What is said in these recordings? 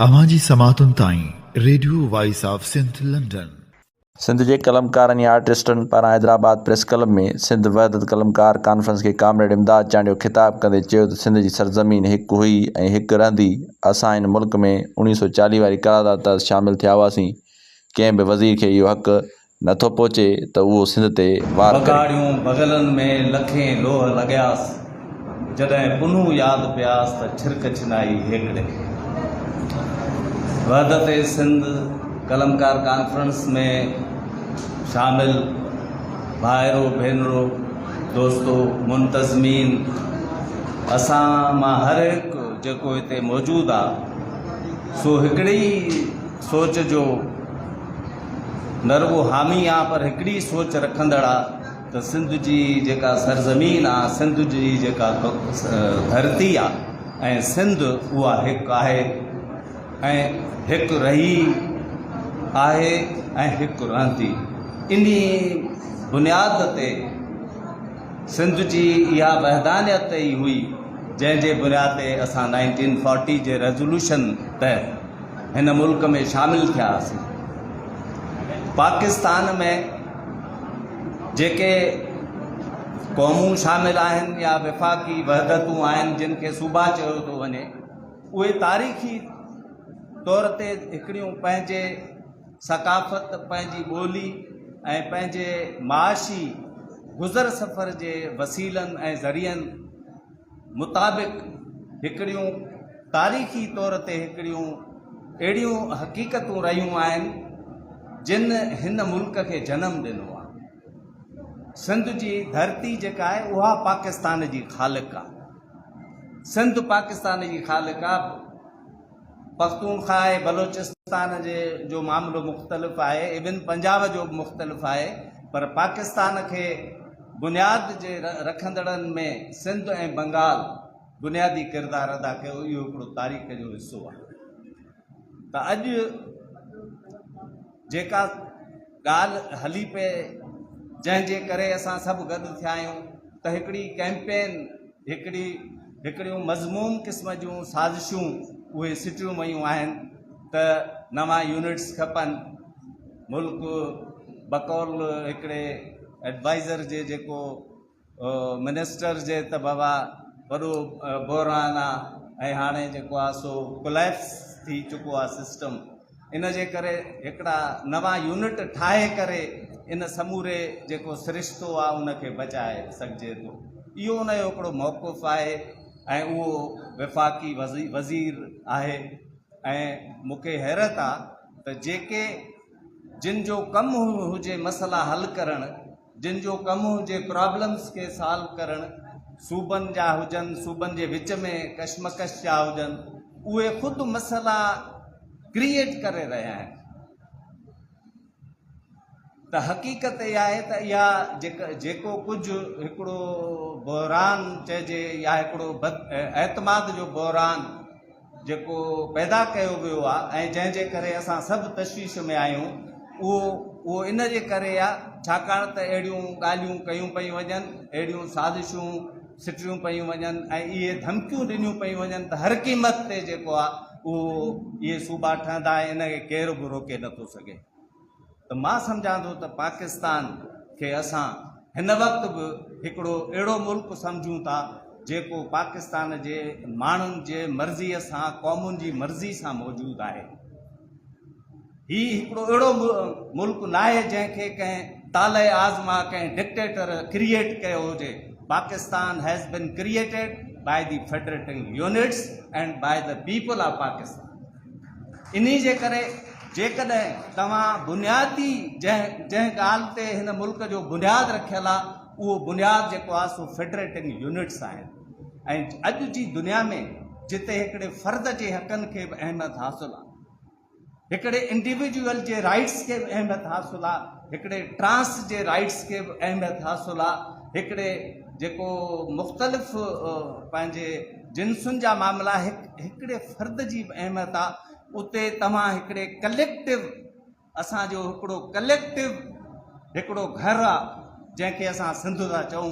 اوهان جي سماعتن تائين radio voice of Sindh London. Sindh جي قلمڪارن يا آرٽسٽن پاران حيدرآباد پريس ڪلب ۾ سنڌ وحدت قلمڪار ڪانفرنس کي ڪامريڊ امداد چانڊيو خطاب ڪندي چيو ته سنڌ جي سرزمين هڪ هئي ۽ هڪ رهندي، اسان هن ملڪ ۾ اوڻيهه سئو چاليهه واري قرارداد تحت شامل ٿيا هئاسين، ڪنهن به وزير کي اهو حق نه ٿو پهچي ته اهو سنڌ تي وار ڪري. بگاڙيون بغلن ۾ لکين لوهه لڳياس، جڏهن پنهون ياد پياس ته ڇرڪ ڇنائي هيڪڙي. وحدت سنڌ قلمڪار ڪانفرنس ۾ شامل ڀائرو ڀينرو دوستو منتظمين اسان مان هر هڪ جيڪو هتي موجود آ سو هڪڙي ئي سوچ جو نه رڳو حامي آ پر هڪڙي سوچ رکندڙ آ ته سنڌ جي جيڪا سرزمين آ، سنڌ جي جيڪا ڌرتي آ ۽ سنڌ اها هڪ آهي ۽ هڪ رهي آهي ۽ هڪ رهندي. انهي بنياد تي سنڌ جي اها وحدانيت ئي هئي جنهن جي بنياد تي اسان نائنٽين فورٽي جي ريزولوشن تحت هن ملڪ ۾ شامل ٿياسين. پاڪستان ۾ جيڪي قومون شامل آهن يا وفاقي وحدتون آهن جن کي صوبا چيو ٿو وڃي اهي تاريخي طور تي هڪڙيون پنهنجي ثقافت پنهنجي ٻولي ۽ پنهنجي معاشي گذر سفر جي وسيلن ۽ ذريعن مطابق هڪڙيون تاريخي طور تي هڪڙيون اهڙيون حقيقتون رهيون آهن جن هن ملڪ کي جنم ڏنو آهي. سنڌ جي ڌرتي جيڪا آهي اها پاڪستان جي خالق آهي. سنڌ پاڪستان جي خالق آهي. پختونخوا ۽ بلوچستان جي جو معاملو مختلف آهي ايون پنجاب جو به مختلف آهي پر پاڪستان کي بنياد جي رکندڙن ۾ سنڌ ۽ بنگال بنيادي ڪردار ادا ڪيو اهو هڪڙو تاريخ جو حصو آهي ته اڄ جيڪا ڳالهه هلي پئي جنهن جي ڪري اسان سڀ گڏ ٿيا آهيون ته هڪڙي ڪئمپين هڪڙي هڪڙيون مذموم قسم جون سازشون اهي سٽيون ويون آهن ته نوان يونٽس کپن ملڪ بقول هڪڙي ايڊوائزر جي جيڪو منسٽر جي ته بابا وڏو بحران آ ۽ هاڻي جيڪو آ سو ڪوليپس ٿي چڪو آ سسٽم ان جي ڪري هڪڙا نوان يونٽ ٺاهي ڪري ان سموري جيڪو سرشتو آ ان کي بچائي سگهجي ٿو اهو ان جو هڪڙو موقف آهي ۽ اهو وفاقي وزير آهي ۽ مون کي حيرت آ ته جيڪي جن جو ڪم هجي مسئلا حل ڪرڻ جن جو ڪم هجي پرابلمس کي سالو ڪرڻ، صوبن جا هجن، صوبن جي وچ ۾ ڪشمڪش جا هجن، اهي خود مسئلا ڪريئيٽ ڪري رهيا آهن ته حقيقت اها آهي ته اها جيڪو ڪجهه هڪڙو بحران چئجي يا هڪڙو اعتماد جو بحران جيڪو پيدا ڪيو ويو آهي ۽ جنهن جي ڪري اسان سڀ تشويش ۾ آهيون اهو اهو ان جي ڪري آهي ڇاڪاڻ ته اهڙيون ڳالهيون ڪيون پيون وڃن اهڙيون سازشون سٽيون پيون وڃن ۽ اهي ڌمڪيون ڏنيون پيون وڃن ته هر قيمت تي جيڪو آهي اهو اهي صوبا ٺهندا ۽ ان کي ڪير به روڪي نٿو سگهي. ته مان سمجهان ٿو ته پاڪستان کي اسان هن وقت به هڪڙو اهڙو ملڪ سمجهون ٿا جيڪو پاڪستان جي ماڻهن جي مرضي سان قومن جي مرضي سان موجود آهي. هي هڪڙو اهڙو ملڪ ناهي جنهن کي ڪنهن طالع آزما ڪنهن ڊڪٽيٽر ڪريئيٽ ڪيو هجي. Pakistan has been created by the federating units and by the people of Pakistan. انهي جي ڪري جيڪڏهن توهان بنيادي جنهن جنهن ڳالهه تي هن ملڪ جو بنياد رکيل آهي اهو بنياد جيڪو آهي سو فيڊريٽنگ يونٽس آهن ۽ اڄ جي دنيا ۾ جتي هڪڙي فرد جي حقن کي به اهميت حاصل آهي هڪڙي انڊيويجوئل جي رائٽس کي به اهميت حاصل آهي هڪڙي ٽرانس جي رائٽس کي به اهميت حاصل آهي هڪڙي جيڪو مختلف پنهنجي جنسن جا معاملا هڪڙي فرد جي به اهميت آ اتي توهان هڪڙي ڪليڪٽو اسان جو هڪڙو ڪليڪٽو هڪڙو گهر آ جنهن کي اسان سنڌ ٿا چئون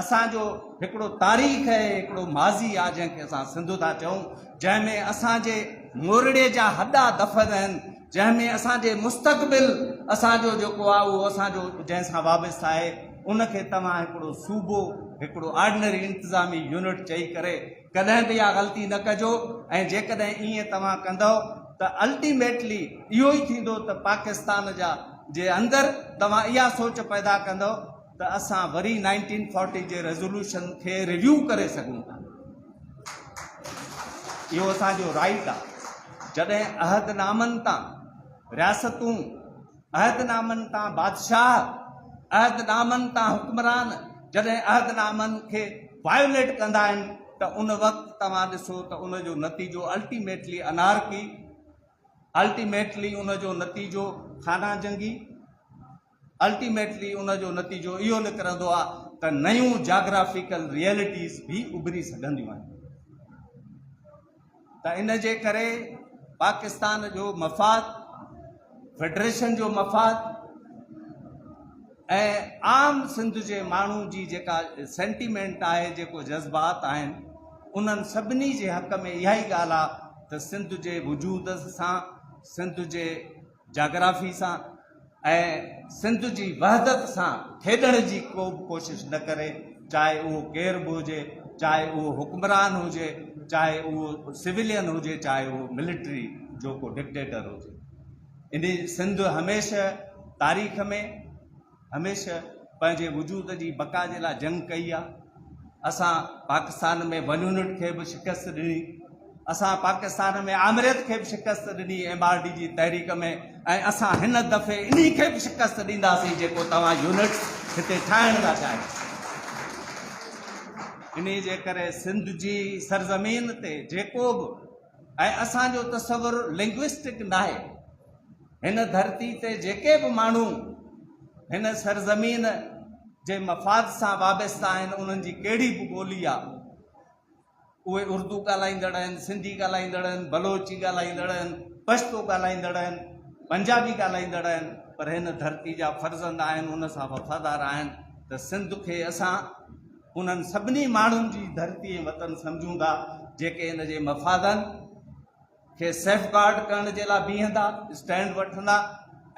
اسان جو هڪڙو تاريخ ۽ هڪڙو ماضي آ جنهن کي اسان سنڌ ٿا چئون جنهن ۾ اسان جي مورڙي جا هڏا دفن آهن، جنهن ۾ اسان جي مستقبل اسان جو جيڪو آهي اهو اسان جو جنهن سان وابسته آهي، ان کي توهان هڪڙو صوبو، هڪڙو آرڊنري انتظامي يونٽ چئي ڪري ڪڏهن به اها غلطي نه ڪجو ۽ جيڪڏهن ائين توهان ڪندؤ ته الٽيميٽلي اهو ئي ٿيندو ته پاڪستان جا جي اندر توهان اها سوچ پيدا ڪندؤ ته اسان وري نائنٽين فورٽي جي ريزولوشن کي ريويو ڪري سگهون ٿا. اهو اسان جو رائيٽ آهي. جڏهن عهد نامن تان رياستون، عهد نامن تان بادشاهه، عهد نامن تان حڪمران جڏهن عهد نامن کي وايوليٽ ڪندا آهن ته ان وقت توهان ڏسو ته ان جو نتيجو الٽيميٽلي انارڪي، الٽيميٽلي ان جو نتيجو خانه جنگي، الٽيميٽلي ان جو نتيجو اهو نڪرندو آهي ته نيون جاگرافيڪل ريئلٽيز به اڀري سگهنديون آهن ته ان جي ڪري پاڪستان جو مفاد، فيڊريشن جو مفاد ۽ عام سنڌ جي ماڻهو جي جيڪا سينٽيمينٽ آهي، جيڪو جذبات آهن، انهن سڀني جي حق ۾ اها ئي ڳالهه آهي ته سنڌ جي وجود سان، سنڌ جي جاگرافي سان ۽ سنڌ جي وحدت سان کيڏڻ جي ڪو به ڪوشش نه ڪري، چاهي اهو ڪير به هجي، چاهي اهو حڪمران هجي، چاهي اهو سولين هجي، چاهي اهو ملٽري جو ڪو ڊڪٽيٽر هجي. انهي سنڌ هميشه تاريخ ۾ هميشه پنهنجي وجود جي بقا جي لاء جنگ ڪئي آ. اسان پاڪستان ۾ ون يونٽ کي به شڪست ڏني، اسان پاڪستان ۾ آمريت کي به شڪست ڏني ايم آر ڊي جي تحريڪ ۾ ۽ اسان هن دفعي انهي کي به شڪست ڏينداسين جيڪو توهان يونٽس هتي ٺاهڻ ٿا چاهيو. انهي جي ڪري سنڌ جي سرزمين تي جيڪو به ۽ اسان جو تصور لنگوسٽڪ ناهي، هن ڌرتي تي جيڪي به ماڻهو هن سرزمين جي مفاد سان وابسته آهن انهن جي ڪهڙي به ٻولي آ، اهي اردو ڳالهائيندڙ آهن، سنڌي ڳالهائيندڙ آهن، بلوچي ڳالهائيندڙ آهن، پشتو ڳالهائيندڙ آهن، پنجابي ڳالهائيندڙ آهن، پر هن ڌرتي جا فرزند آهن، ان سان وفادار آهن ته سنڌ کي اسان انهن سڀني ماڻهن جي ڌرتي ۽ وطن سمجهون ٿا جيڪي ان جي مفادن کي سيف گارڊ ڪرڻ جي لاء بيهندا، اسٽينڊ وٺندا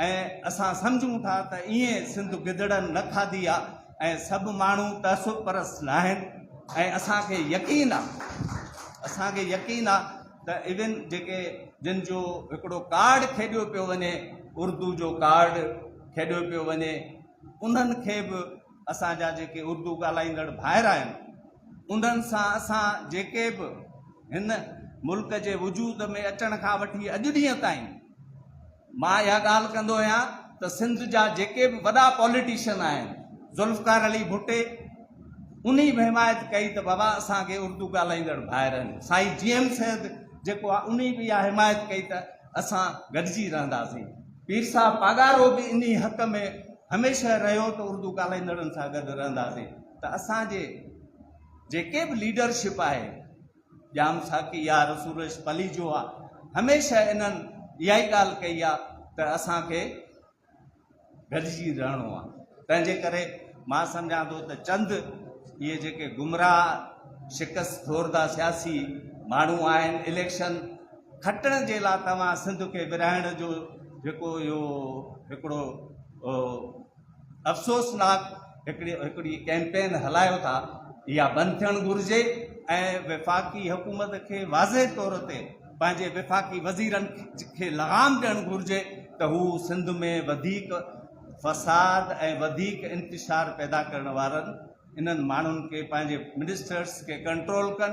۽ اسان سمجهون ٿا ته ائين سنڌ گدڙن نه کاڌي آ ۽ سڀ ماڻهو تعصب پرست ناهن ۽ اسان کي يقين آ اسان کي يقين آ ته ايون جيڪي جن جو هڪڙو ڪارڊ کيڏيو پيو وڃي، اردو جو ڪارڊ کيڏيو پيو وڃي، انهن کي به اسان جا جيڪي اردو ڳالهائيندڙ ڀائر آهن انهن سان اسان جيڪي به هن ملڪ جي وجود ۾ اچڻ کان وٺي اڄ ڏينهن تائين مان اها ڳالهه ڪندو آهيان ته سنڌ جا جيڪي به وڏا پاليٽيشن آهن ذوالفقار علي ڀٽي انهي به حمايت ڪئي ته بابا اسان کي اردو ڳالهائيندڙ ڀائر آهن، سائين جي ايم سيد جيڪو آهي انهي به اها حمايت ڪئي ته اسان گڏجي رهنداسين. پير صاحب پاڳارو به انهي حق ۾ هميشه رهيو ته اردو ڳالهائيندڙن سان گڏ رهنداسين ته اسان جي جيڪي به ليڊرشپ آهي ڄام ساقي آ رسول بخش پليجو آ هميشه انهن اها ئي ڳالهه ڪئي آ ته اسان کي گڏجي رهڻو آ تنهن جي ڪري مان سمجهان ٿو ته چند اهي جيڪي گمراهه شڪست خورده سياسي ماڻهو آهن اليڪشن کٽڻ جي لاء توهان سنڌ کي ورهائڻ جو جيڪو اهو هڪڙو افسوسناڪ هڪڙي هڪڙي ڪئمپين هلايو ٿا اها بند ٿيڻ گهرجي ۽ وفاقي حڪومت کي واضح طور تي پنهنجي وفاقي وزيرن کي لغام ڏيڻ گهرجي ته هو سنڌ ۾ وڌيڪ فساد ۽ وڌيڪ انتشار پيدا ڪرڻ وارن انهن ماڻهن کي پنهنجي منسٽرس کي ڪنٽرول ڪن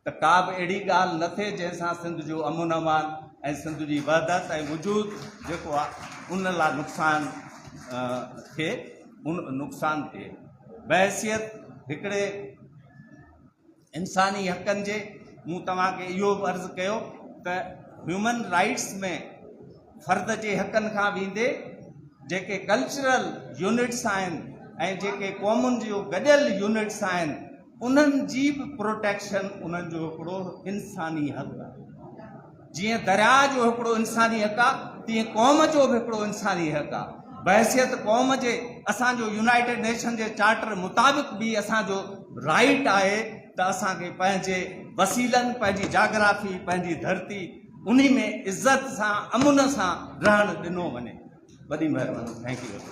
ته ڪا به اهڙي ڳالهه نه ٿئي جنهن سان سنڌ جو امن امان ۽ سنڌ جي وحدت ۽ وجود جيڪو آهي ان لاء نقصان ٿئي ان نقصان ٿئي. بحيثيت هڪڙي انساني حقن جي مون توهان کي اهو به عرض ڪيو ته هيومن رائيٽس ۾ فرد جي حقن کان ويندي جيڪي ڪلچرل يونٽس آهن ۽ جيڪي قومن جو گڏيل يونٽس آهن انهن جي به پروٽيڪشن انهن جو هڪڙو انساني حق آهي. جيئن درياء جو هڪڙو انساني حق آهي تيئن قوم جو به هڪڙو انساني حق آهي. بحيثيت قوم جي اسان جو يونائيٽيڊ نيشن جي چارٽر مطابق به اسان جو رائيٽ آهي ته اسان کي پنهنجي وسيلن، پنهنجي جاگرافي، پنهنجي ڌرتي انهي ۾ عزت سان امن سان رهڻ ڏنو وڃي. وڏي مهرباني thank you.